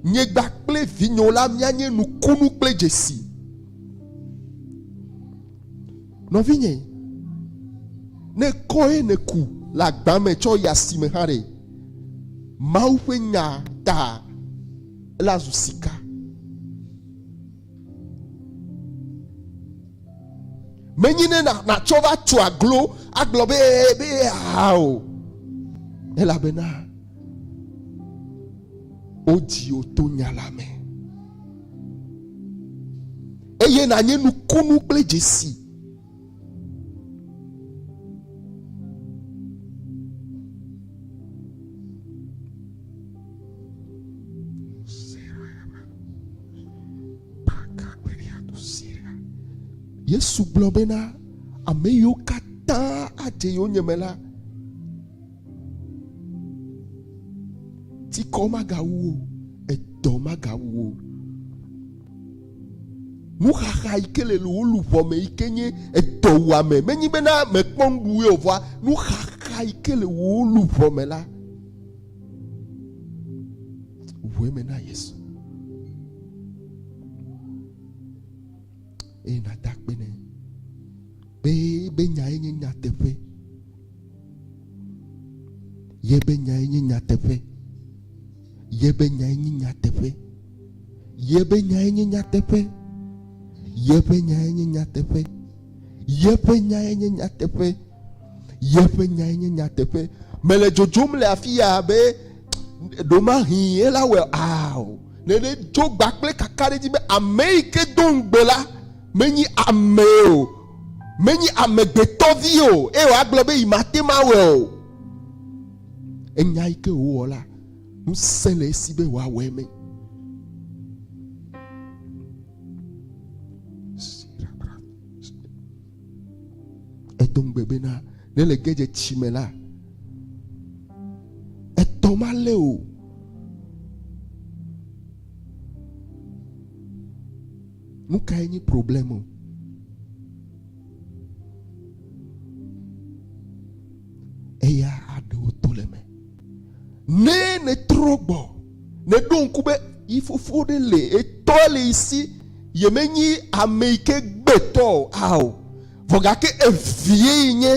nye gba kple vinyewo la míanye nukunu kple dzesi. Nɔvinye, ne kɔe nèku le agba me tsɔ yi asime hã ɖe, Mawu ƒe nya ta la zu sika. Menyi ne nàtsɔ va tso aglo agblɔ be be ao, elabena wodzi wò to nya la me, eye nànye nukunu kple dzesi. Yesu gblɔ bena, Ame yiwo katã adze yonyeme la, tikɔ magawu wo, edɔ magawu wo. Nuxaxa yi ke le wò luʋɔ me yi ke nye edɔwuame, menye bena mekpɔ nuɖuɖue o, vɔa nuxaxa yi ke le wò luʋɔ me la, ʋu eme na Yesu. Eye nàda akpe nɛ be be nyae nye nyateƒe. Ye be nyae nye nyateƒe. Ye be nyae nye nyateƒe. Ye be nyae nye nyateƒe. Yeƒe nyae nye nyateƒe. Yeƒe nyae nye nyateƒe. Yeƒe nyae nye nyateƒe. Mele dzodzom le afi ya be ɖomahi ela wɔ ao. Nene dzo gba kple kakaɖedzi be ame yi ke do ŋugbe la menyi ame o, menyi amegbetɔvi o, eye wòagblɔ be yi mate mawɔe o. Enya yi ke wòwɔ la, ŋusẽ le esi be wòawɔe me. Edo ŋugbe bena ne le ge dze tsi me la, etɔ malé o. Nu kae nye problème o? Eya aɖe wo to le me. Ne nètrɔ gbɔ, nèɖo ŋku be yi fofo ɖe le etɔ le yi si, yemenyi ame yi ke gbe tɔ o, ao. Vɔ gake evie yi nye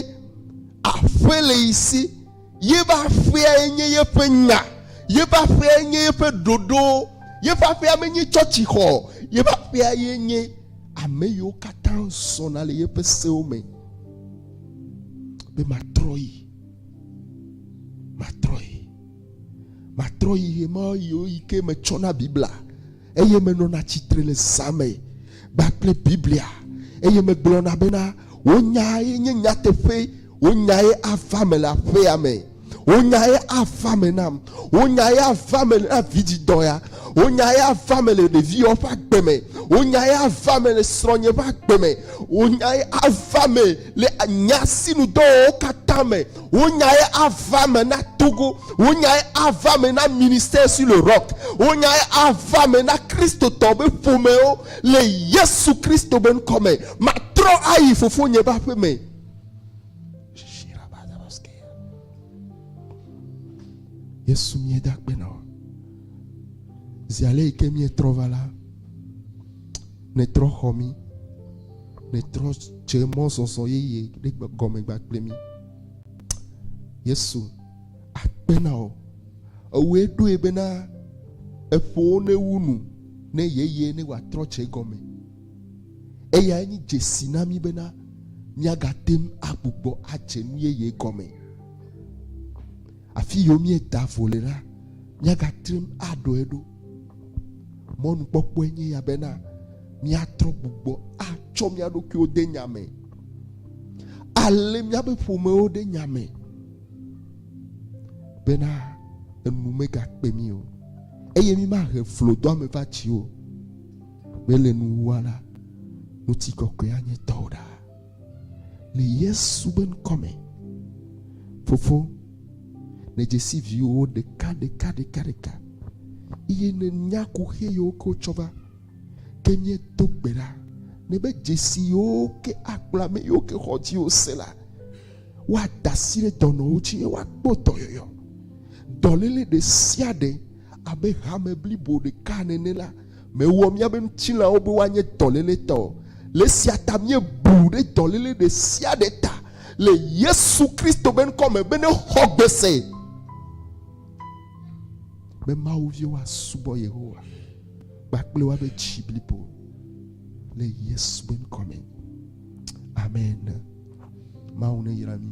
aƒe le yi si, yeƒe aƒea ye nye yeƒe nya, yeƒe aƒea ye nye yeƒe ɖoɖowo, yeƒe aƒea menye tsɔtsixɔ o, yeƒe aƒea ye nye ame yiwo katã zɔna le yeƒe sewo me be matrɔ yi. Matrɔ yi. Matrɔ yi ɣemaɣiwo yi ke metsɔna Biblia eye menɔna tsitre le zã me kpakple Biblia eye megblɔna bena, Wò nyae nye nyateƒe, wò nyae ava me le aƒea me. Wò nyae ava me nam. Wò nyae ava me na vidzidɔ ya. Wò nyae ava me le ɖeviwo ƒe agbe me. Wò nyae ava me le srɔ̃nye ƒe agbe me. Wò nyae ava me le nye asinudɔwɔwɔwo katã me. Wò nyae ava me na Togo. Wò nyae ava me na Ministère sur le Roc. Wò nyae ava me na Kristotɔ be ƒomewo le Yesu Kristo be ŋkɔ me. Matrɔ ayi fofonye ƒe aƒe me. Yesu míeda akpe na wò. Zi ale yi ke míetrɔ va la, nètrɔ xɔ mí, nètrɔ dze mɔzɔzɔ yeye ɖe gɔme kpakple mí. Yesu, akpe na wò. Ewòe ɖoe bena eƒowo newu nu ne yeye ne wòatrɔ dze gɔme. Eyae nye dzesi na mí bena míagate ŋu agbugbɔ adze nu yeye gɔme. Afi yiwo míeda vo le la, míagate ŋu aɖɔe ɖo. Mɔnukpɔkpɔe nye ya bena míatrɔ gbugbɔ atsɔ mía ɖokuiwo de nya me, alé míaƒe ƒomewo ɖe nya me bena enu megakpe mí o eye mímahe vlodoame va dzi o. Be le nuwuwua la, ŋutikɔkɔe anye tɔwò ɖaa. Le Yesu be ŋkɔ me. Fofo, nèdze si viwòwo ɖeka ɖeka ɖeka ɖeka eye nènya kuxi yiwo ke wotsɔ va. Ke míedo gbe ɖa ne be dzesi yiwo ke akplɔ ame yiwo ke xɔ dziwò se la, woada asi ɖe dɔnɔwo dzi eye woakpɔ dɔyɔyɔ. Dɔléle ɖe sia ɖe abe hame blibo ɖeka nene la, mewɔ míaƒe ŋutilãwo be woanye dɔléle tɔ o. Le esia ta míebu ɖe dɔléle ɖe sia ɖe ta le Yesu Kristo be ŋkɔ me be nexɔ gbe se be Mawu viwo asubɔ Yehowa kpakple woaƒe dzi blibo le Yesu be ŋkɔ me. Amen. Mawu neyra mí.